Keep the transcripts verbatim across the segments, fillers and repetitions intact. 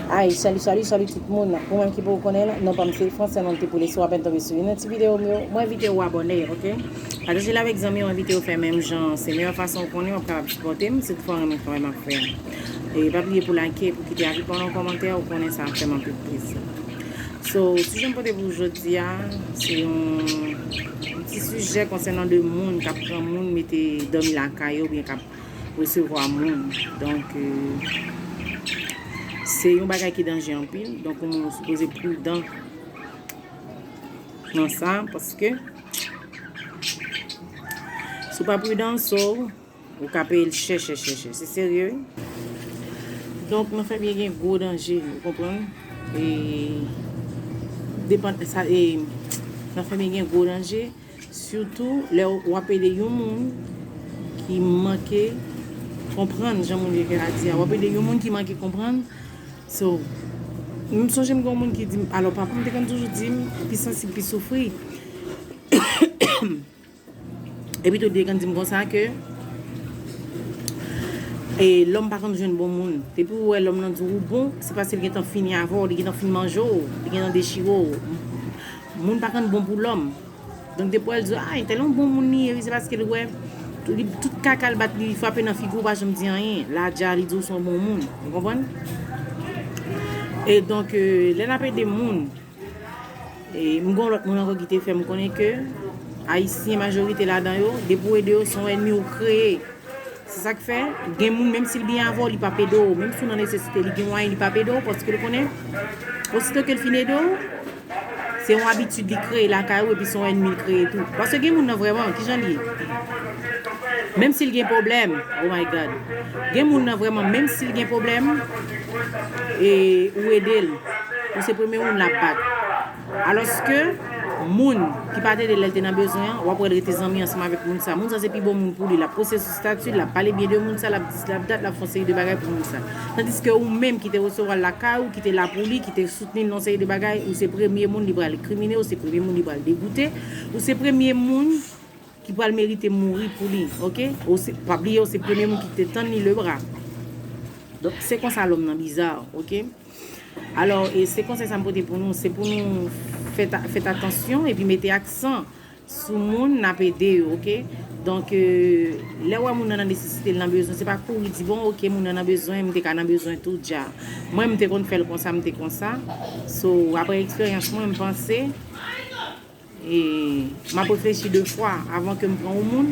Ay, salut, salut, salut tout moun. Pou mwen ki poko konnen, non pa m se Fransè, non te pou lese w apèn tonbe sou youn nan ti videyo m yo, mwen envite w abòne, ok? Pataje l avèk zanmi w, envite w fè menm jan. Se meyè fason w konnen w ap kapab sipòte m, si toutfwa w renmen travay m ap fè a. E pa bliye pou like, pou kite avi pa w nan kòmantè, ou konnen sa ap fè m anpil plezi. So, sijè m pote pou jodi a, se yon, yon ti sijè konsènan de moun k ap pran moun mete dòmi lakay yo, oubyen k ap resevwa moun. Donk, euh, se yon bagay ki danje anpil. Donk, yon moun sipoze pridan nan sa, paske si w pa pridan, so, ou ka peye l chè, chè, chè, chè. Se serye, wi. Donk, nan fèmiye gen gwo danje, ou konprann? E, depann, sa, e, nan fèmiye gen gwo danje. Sitou lè w ap ede yon moun ki manke konprann, jan moun vye kè a di a, w ap ede yon moun ki manke konprann. So, m sonje m gen yon moun ki di m, alò, papa m te konn toujou di m, pi sansib, pi soufri. Epi tou, li te konn di m konsa ke, e, lòm pa konn jwenn bon moun. Depi w wè lòm nan di w ou bon, se paske li gentan fini avè w, li gentan fin manje w, li gentan dechire w. Moun pa konn bon pou lòm. Donk, depi w wè l di w, a, entèl yon bon moun li ye, wi, se paske l wè li, tout kaka l bat li, li frape nan figi w, ou pa janm di anyen. La, dja, li di w se yon bon moun. Ou konprann? E donk, euh, lè n ap ede moun, e m gen yon lòt moun ankò ki te fè m konnen ke Ayisyen, majorite ladan yo, depi w ede yo, se yon ènmi ou kreye. Se sa k fè, gen moun, menm si l byen avè w, li p ap ede w. Menm si w nan nesesite, li gen mwayen, li p ap ede w, paske l konnen, osito ke l fin ede w, se yon abitid li kreye lakay ou, epi se yon ènmi l kreye tou. Paske gen moun nan vrèman, kijan l ye? Menm si l gen pwoblèm, oh my God. Gen moun nan vrèman, menm si l gen pwoblèm, e ou ede l, ou se premye moun l ap bat. Alòske, moun ki pa t ede l lè l te nan bezwen an, w ap wè l rete zanmi ansanm avèk moun sa. Moun sa se pi bon moun pou li. L ap poste sou estati l, l ap pale byen de moun sa, l ap dis, l ap dat, l ap fè yon seri de bagay pou moun sa. Tandiske ou menm ki te resevwa l lakay ou, ki te la pou li, ki te soutni l nan yon seri de bagay, ou se premye moun li pral krimine, ou se premye moun li pral degoute, ou se premye moun ki pral merite mouri pou li, ok? Ou se, pa bliye, ou se premye moun ki te tann li lebra. Donk, se konsa lòm nan biza, ok? Alò, e se konsèy sa m pote pou nou, se pou nou fè ta-, fè atansyon epi mete aksan sou moun n ap ede yo, ok? Donk, euh, lè w wè moun nan nan nesesite, l nan bezwen, se pa kouri di, bon, ok, moun nan nan bezwen, m te ka nan bezwen tou, dja. Mwen, m te konn fè l konsa, m te konsa. So, apre eksperyans mwen, m panse, e m ap reflechi de fwa avan ke m pran yon moun,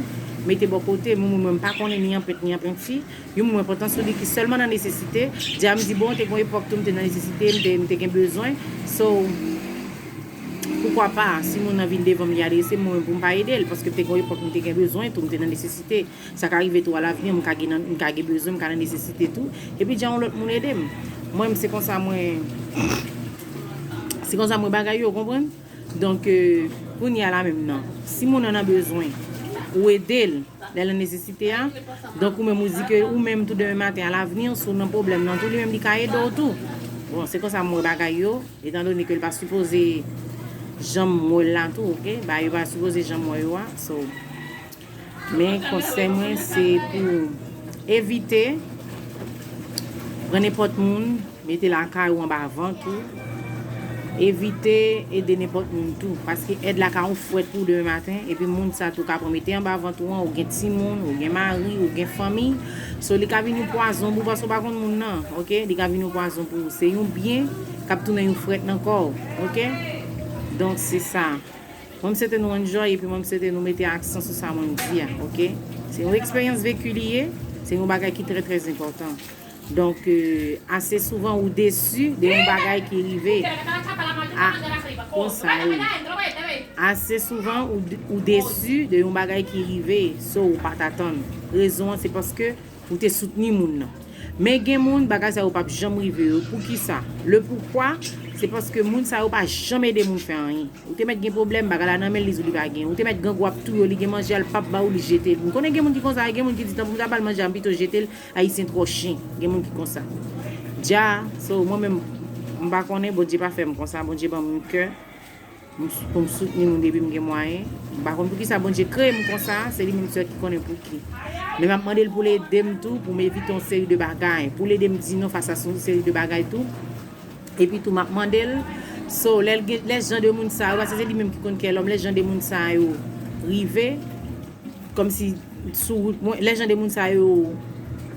mete bò kote, yon moun mwen m pa konnen ni an pent ni an penti, yon moun mwen pran tan sou li ki sèlman nan nesesite. Dja m di, bon, te gen yon epòk tou m te nan nesesite, m te, m te gen bezwen. So, poukwa pa, si moun nan vin devan m, li adrese m, mwen menm pou m pa ede l, paske m te gen yon epòk m te gen bezwen tou, m te nan nesesite. Sa ka rive tou alavni, m ka gen nan, m ka gen bezwen, m ka nan nesesite tou. Epi dja yon lòt moun ede m. Mwen, se konsa mwen, se konsa mwen bagay yo, konprann? Donk, euh, kounye a la menm nan, si moun nan nan bezwen, ou ede l lè l nan nesesite a, donk ou menm ou di ke ou menm tou demen maten alavni, si w nan pwoblèm nan tou, li menm li ka ede w tou. Bon, se konsa m wè bagay yo, etandone ke l pa sipoze janm wè l la tou, ok? Bagay yo pa sipoze janm wè yo a, so. Men konsèy mwen, se pou evite pran nenpòt moun, mete lakay ou anba vant ou. Evite ede nenpòt moun tou, paske èd la ka yon frèt pou ou demen maten, epi moun sa tou ka pran mete anba vant ou an, ou gen timoun, ou gen mari, ou gen fanmi. So, li ka vin yon pwazon pou ou, paske ou pa konn moun nan, ok? Li ka vin yon pwazon pou ou. Se yon byen k ap tounen yon frèt nan kò w, ok? Donk, se sa. Mwen, m swete nou enjoy, epi mwen, m swete nou mete aksan sou sa mwen m di a, ok? Se yon eksperyans veki li ye, se yon bagay ki trè, trè enpòtan. Donk, euh, ase souvan ou desi de yon bagay ki rive. A, konsa, wi. Ase souvan ou, ou desi de yon bagay ki rive, so ou pa t atann. Rezon an, se paske ou te soutni moun nan. Men gen moun, bagay sa yo p ap janm rive yo. Poukisa? Le poukwa, se paske moun sa yo pa janm ede moun fè anyen. Ou te mèt gen pwoblèm, bagay la nan men l, li di w li pa gen. Ou te mèt grangou ap touye w, li gen manje a, l p ap ba w, li jete l. M konnen gen moun ki konsa, gen moun ki di, "Tanpri m ta ba l manje a, m pito jete l, Ayisyen twò chen." Gen moun ki konsa. Dja, so, mwen menm, m pa konnen, Bondye pa fè m konsa, Bondye ban m yon kè m s-, pou m soutni moun depi m gen mwayen. M pa konn poukisa Bondye kreye m konsa, se li menm sèl ki konnen pouki. Men m ap mande l pou l ede m tou, pou m evite yon seri de bagay, pou l ede m di non fas a yon seri de bagay tou. Epi tou m ap mande l. So, lè l gen, lè jan de moun sa yo, paske se li menm ki konn kè lòm, lè jan de moun sa yo rive, kòmsi sou wout mwen, lè jan de moun sa yo,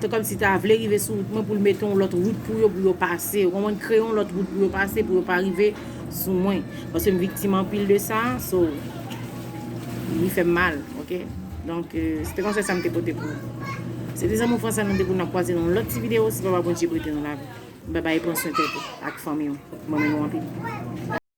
te kòmsi ta vle rive sou wout mwen pou l mete yon lòt wout pou yo, pou yo pase. Ou konprann? Kreye yon lòt wout pou yo pase, pou yo pa rive sou mwen. Paske m viktim anpil de sa, so, li fè m mal, oke? Donk, euh, se te konsèy sa m te pote pou nou. Se te zanmi w Fransèl, nou te pou n ap kwaze nan yon lòt ti videyo, si Papa Bondye prete nou lavi. Babay, pran swen tèt ou ak fanmi w. Mwen renmen nou anpil.